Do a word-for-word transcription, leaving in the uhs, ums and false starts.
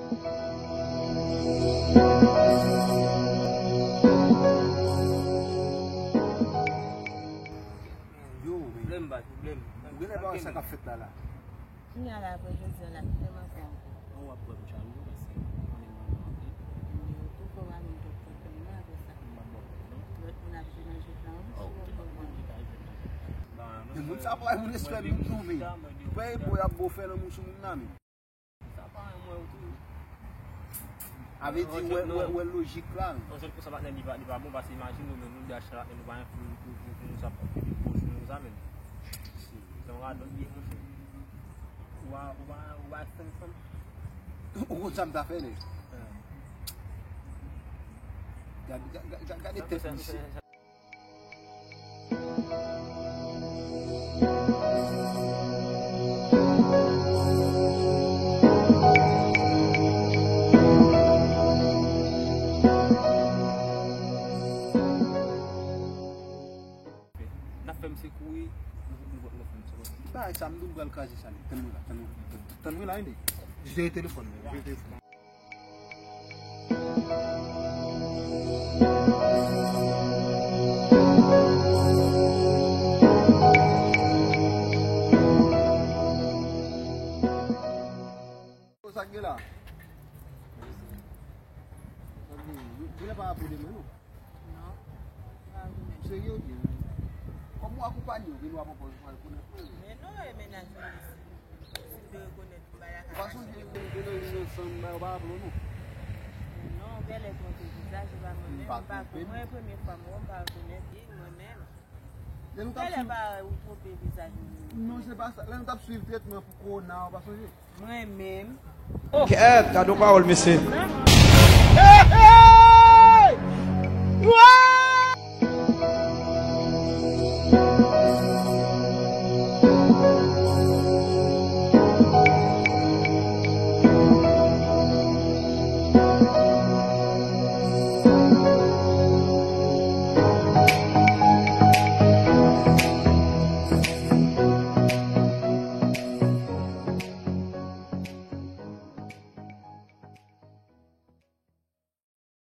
Yo, men. Pwoblèm, baz, pwoblèm. Ou genlè pa wè sa k ap fèt la, la. Kounye a la, apre jodi a, la, ki fè m anfòm. An w ap wè m chalou, paske ou konnen mwen anfòm. Yo, tou fò w ap vin twòp pwoblèm la, apre sa. M ap ba w pwoblèm, non? Lòt moun ap jwe nan jwèt la, wi, si w konprann. Men moun sa pa moun espè moun tou, men. Pè e po y ap bo fè nan moun sou moun nan, men. Sa pa yon mwen tou. A vle di, wè, wè, wè lojik la. Yon jèn konsa patnè li pa, li pa bon, paske imajine nou menm, nou de achte patnè, nou pa gen pou, pou, pou, pou nou sa, pou nou sa menm. Se yon radòt li ye, monchè. Ou pa, ou pa, ou pa fè ansanm. Ou konn sa m ta fè, nèg? Gade, gade, gade, gade tèt misye. N ap fè misye kouri, nou, nou, nou fè misye kouri. Bagay sa, m di w pral kraze sa, nèg. Tann mwen la, tann mwen la. Tann mwen la, wi, nèg. Jere telefòn nan, jere telefòn nan. Sa k gen la? Sa k gen? Genlè pa apou demen, non? Non. Pa rekonèt. Serye w di? Kòm w akonpanye w, vin w ap anpòz w pa rekonèt mwen. Men non, e mennaj mwen isi. Si m te rekonèt m pa ta ka mache. Ou pa sonje lè nou te nan youn ansanm, ba yo pa raple w non? Non, ou genlè twonpe vizaj, e pa mwen menm, m pa twonpe. Mwen, premye fwa m wè w, m pa rekonèt li, mwen menm. Lè nou t ap suiv. Genlè pa ou twonpe vizaj mwen. Non, se pa sa. Lè nou t ap suiv tretman pou kowona, ou pa sonje? Mwen menm. Kèt, gade yon pawòl, mesye.